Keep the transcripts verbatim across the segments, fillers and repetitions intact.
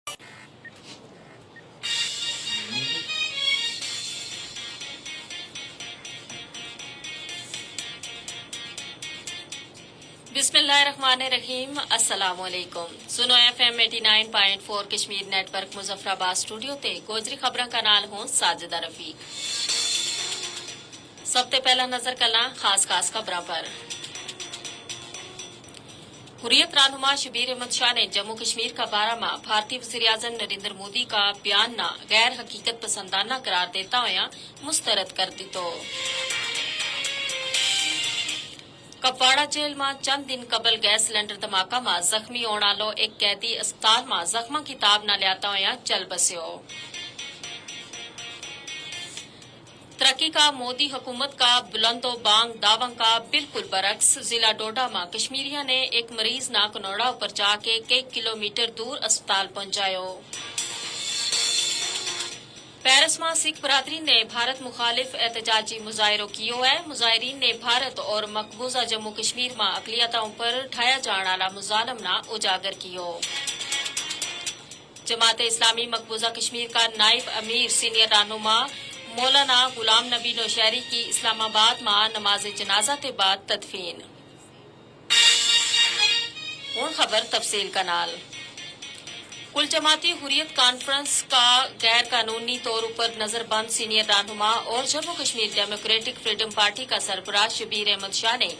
بسم اللہ الرحمن الرحیم۔ السلام علیکم۔ سنو ایف ایم ایٹی نائن پوائنٹ فور کشمیر نیٹ ورک مظفرآباد اسٹوڈیو تے گوجری خبراں کا نال ہوں ساجدہ رفیق۔ سب تے پہلا نظر کلاں خاص خاص خبراں پر۔ حریت رہنما شبیر احمد شاہ نے جموں کشمیر کا بارہ ما بھارتی وزیراعظم نریندر مودی کا بیان نا غیر حقیقت پسندانہ قرار دیتا ہویا مسترد کر دیتو۔ کپواڑہ جیل ما چند دن قبل گیس سلنڈر دھماکہ ما زخمی ہون آلو ایک قیدی اسپتال ما زخماں کی تاب نا لیاتا ہویا چل بسیو۔ ترقی کا مودی حکومت کا بلند و بانگ دعواں کا بالکل برعکس ضلع ڈوڈا ما کشمیریاں نے ایک مریض نا کنوڑا اپر چا کے کئی کلومیٹر دور اسپتال پہنچایو۔ پیرس ما سکھ برادری نے بھارت مخالف احتجاجی مظاہرو کیو ہے۔ مظاہرین نے بھارت اور مقبوضہ جموں کشمیر ما اقلیتاں اپر ٹھایا جان آلا مظالم نا اجاگر کیو۔ جماعت اسلامی مقبوضہ کشمیر کا نائب امیر سینئر رہنما مولانا غلام نبی نوشہری کی اسلام آباد ما نماز جنازہ تے بعد تدفین۔ ہن خبر تفصیل کا نال۔ کل جماعتی حریت کانفرنس کا غیر قانونی طور اپر نظر بند سینئر رہنما اور جموں کشمیر ڈیموکریٹک فریڈم پارٹی کا سربراہ شبیر احمد شاہ نے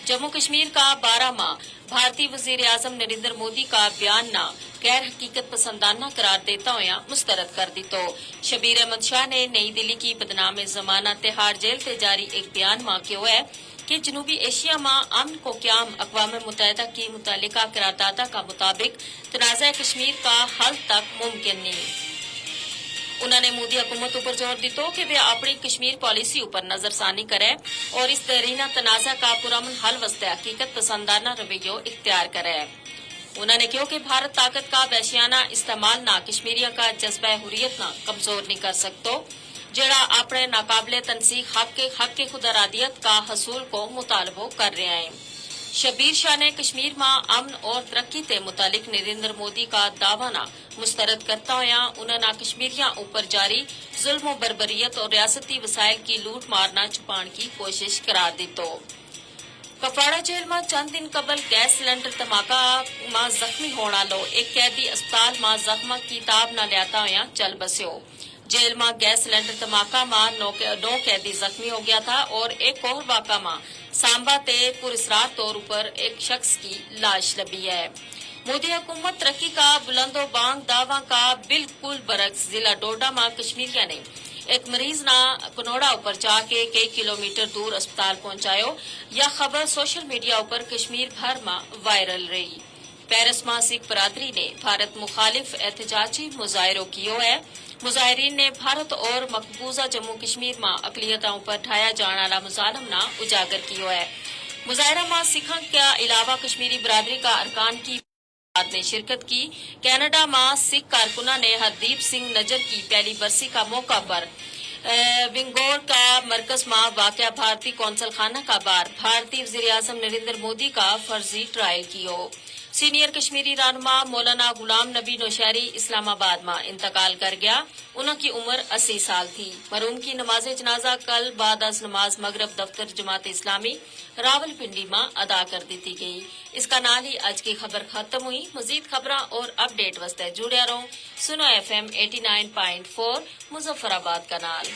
جموں کشمیر کا بارہ ما بھارتی وزیراعظم نریندر مودی کا بیان نا غیر حقیقت پسندانہ قرار دیتا ہویا مسترد کر دیتو۔ شبیر احمد شاہ نے نئی دہلی کی بدنام زمانہ تہاڑ جیل تے جاری ایک بیان ما کہیو ہے کہ جنوبی ایشیا ما امن کو قیام اقوام متحدہ کی متعلقہ قرارداداں کا مطابق تنازعہ کشمیر کا حل تک ممکن نہیں۔ انہاں نے مودی حکومت اپر زور دیتو کہ ویہ اپنی کشمیر پالیسی اپر نظر ثانی کرے اور اس دہرینہ تنازعہ کا پرامن حل واسطے حقیقت پسندانہ رویو اختیار کرے۔ انہاں نے کہیو کہ بھارت طاقت کا وحشیانہ استعمال نا کشمیریاں کا جذبہ حریت نا کمزور نہیں کر سکتو، جیڑا اپنے ناقابل تنسیق حق کے حق کے خود ارادیت کا حصول کو مطالبو کر رہیا ہیں۔ شبیر شاہ نے کشمیر ما امن اور ترقی تے متعلق نریندر مودی کا دعویٰ نا مسترد کرتا ہویا انہاں نا کشمیریاں اپر جاری ظلم و بربریت اور ریاستی وسائل کی لوٹ مارنا چھپان کی کوشش قرار دیتو۔ کپواڑہ جیل ما چند دن قبل گیس سلنڈر دھماکہ ما زخمی ہونا لو ایک قیدی اسپتال ما زخماں کی تاب نا لیاتا ہویا چل بسیو۔ جیل ما گیس سلنڈر دھماکہ ما نو قیدی زخمی ہو گیا تھا اور ایک اور واقعہ ما سانبا تے پراسرار طور اپر ایک شخص کی لاش لبھی ہے۔ مودی حکومت ترقی کا بلند و بانگ دعواں کا بالکل برعکس ضلع ڈوڈا ما کشمیریاں نے ایک مریض نا کنوڑا اپر چاہ کے کئی کلومیٹر دور اسپتال پہنچایو۔ یا خبر سوشل میڈیا اپر کشمیر بھر ما وائرل رہی۔ پیرس ما سکھ برادری نے بھارت مخالف احتجاجی مظاہرو کیو ہے۔ مظاہرین نے بھارت اور مقبوضہ جموں کشمیر ما اقلیتاں اپر ٹھایا جان آلا مظالم نا اجاگر کیو ہے۔ مظاہرہ ما سکھاں کے علاوہ کشمیری برادری کا ارکان کی نے شرکت کی۔ کینیڈا ما سکھ کارکناں نے ہردیپ سنگھ نجر کی پہلی برسی کا موقع پر ونگور کا مرکز ما واقعہ بھارتی کونسل خانہ کا بار بھارتی وزیراعظم نریندر مودی کا فرضی ٹرائل کیو۔ سینئر کشمیری رہنما مولانا غلام نبی نوشہری اسلام آباد ما انتقال کر گیا۔ انہاں کی عمر اسی سال تھی۔ مرحوم کی نماز جنازہ کل بعد از نماز مغرب دفتر جماعت اسلامی راولپنڈی ما ادا کر دیتی گئی۔ اس کا نال ہی اج کی خبر ختم ہوئی۔ مزید خبراں اور اپڈیٹ واسطے جڑیا رہو۔ سنو ایف ایم ایٹی نائن پوائنٹ فور مظفرآباد کا نال۔